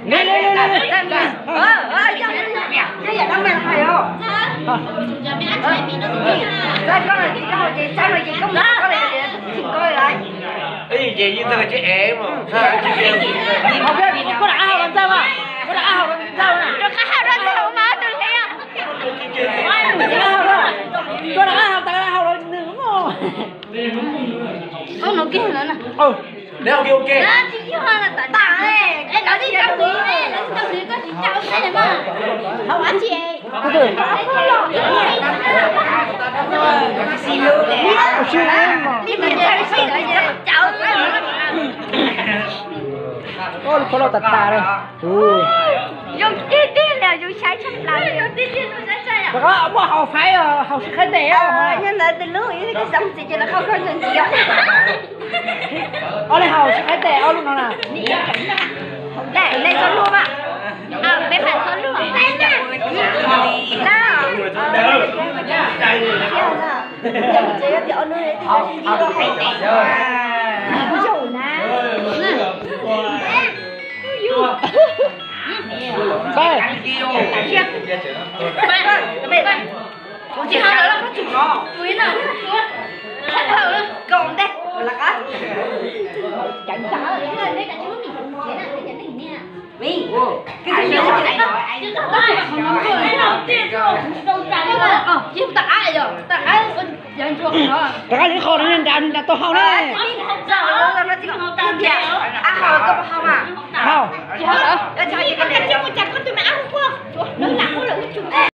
Li li li li. Ej, ces yeej txog tsis ev mas. Koj rov qab hau los ntxawg mas, koj rov qab hau los ntxawg na. Rov qab hau los ntxawg mas tus hliv. Koj rov qab hau tas hau los nws mos. Ub, no kiag lawm na. Neb ua ke ua ke. Ua lub phau loj tas tas li. Zoo tiag tiag li, zoo saib tshaj plaws li. Rov qab muab haus faib, haus sib qhaib tes. Nyob ntawd tus lub ib xeeb txiv ces lawv qhau koj ntawd ntxiv. Ob leeg haus sib qhaib tes ob lub no na. Peb mam txhob luaj. Rov qab li qho nws nrad, nws nrad tau hau ne. Hau.